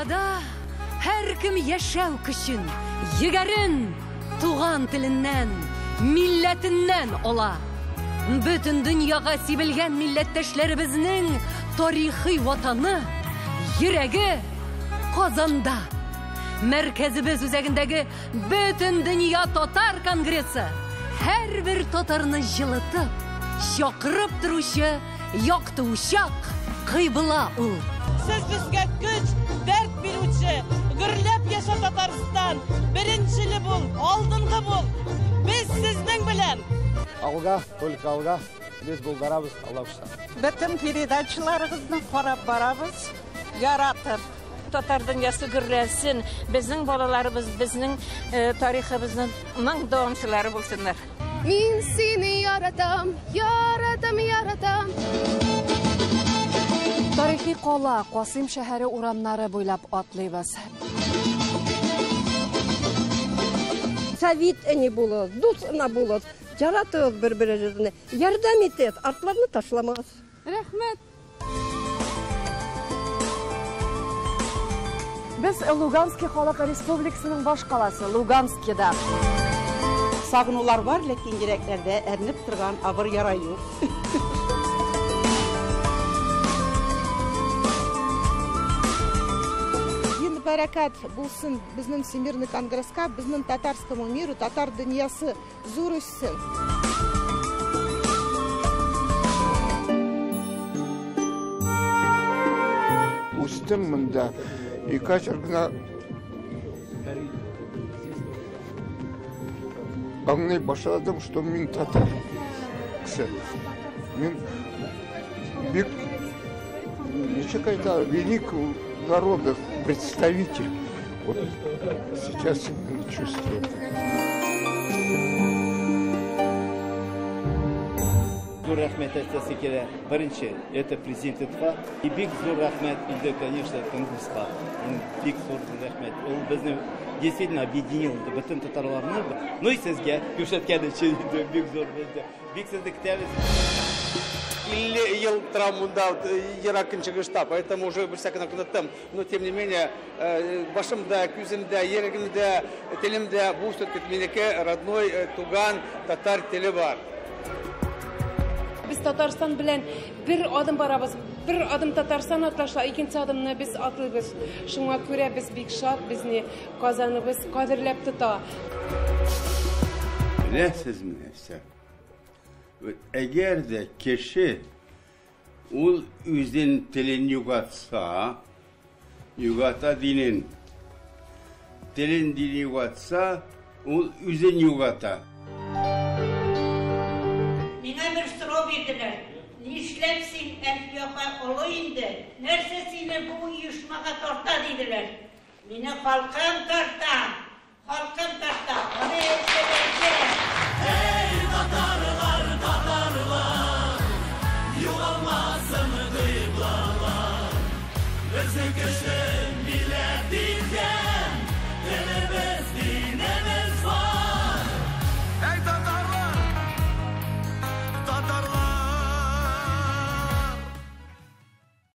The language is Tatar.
Дөньяда һәркем яшәү көчен, егәрен туган теленнән, милләтеннән ала. Бөтен дөньяга сибелгән милләттәшләребезнең тарихи ватаны, йөрәге Казанда. Мәркәзебез үзәгендәге Бөтендөнья татар конгрессы һәрбер татарны җылытып, чакырып торучы якты учак, кыйбла ул. Сез безгә көч, дәрт бирүче, гөрләп яшә Татарстан, беренчеле бул, алдынгы бул. Без сезнең белән! Алга, только алга, без булдырабыз, Алла кушса. Бөтен передачаларыгызны карап барабыз, яратып. Татар дөньясы гөрләсен, безнең балаларыбыз безнең тарихыбызның дәвамчылары булсыннар. Мин сине яратам, яратам, яратам. Тарихи кала Касыйм шәһәре урамнары буйлап атлыйбыз. Совет әни булыгыз, дус ана булыгыз, яратыгыз бер-берегезне, ярдәм итегез, артларны ташламагыз. Рәхмәт. Без Луганский халык республикасының баш каласы Луганскида. Сагынулар бар, ләкин йөрәкләрдә әрнеп торган авыр яра юк. Инде бәрәкәт булсын безнең Всемирный конгресска, безнең татарскому миру, татар дөньясы зур үссен. Үстем монда. И хәзер генә аңлый башладым, что мин татар кеше. Мин бик, ничек әйтә, велик народов представитель. Вот сейчас именно чувствую. Зур рәхмәт әйтәсе килә. Беренче, это президентка. И бик зур рәхмәт инде, конечно, конгресска. Бик зур рәхмәт. Ул безне действительно объединил бөтен татарларны. Ну и сезгә күрсәткән өчен инде бик зур безне. Бик сезне көтәбез. 50 ел торам монда ерак көнчыгышта, поэтому уже бер всякий оныттым. Но тем не менее, башымда, күземдә, йөрәгемдә, телемдә бу все-таки минеке родной туган татар теле бар. Без Татарстан белән бер адым барабыз. Бер адым Татарстан атлаша, икенче адымны без атлыйбыз. Шуңа күрә без бик шат, безне Казаныбыз кадерләп тота. Беләсезме нәрсә? Әгәр дә кеше ул үзен телен югатса, югата динен. Телен дин югатса, ул үзен югата. Миңа бер сорау бирделәр. Нишләп син, Әлфия апа, олы инде, нәрсә сине бу оешмага тарта, диделәр. Мине халкым тарта.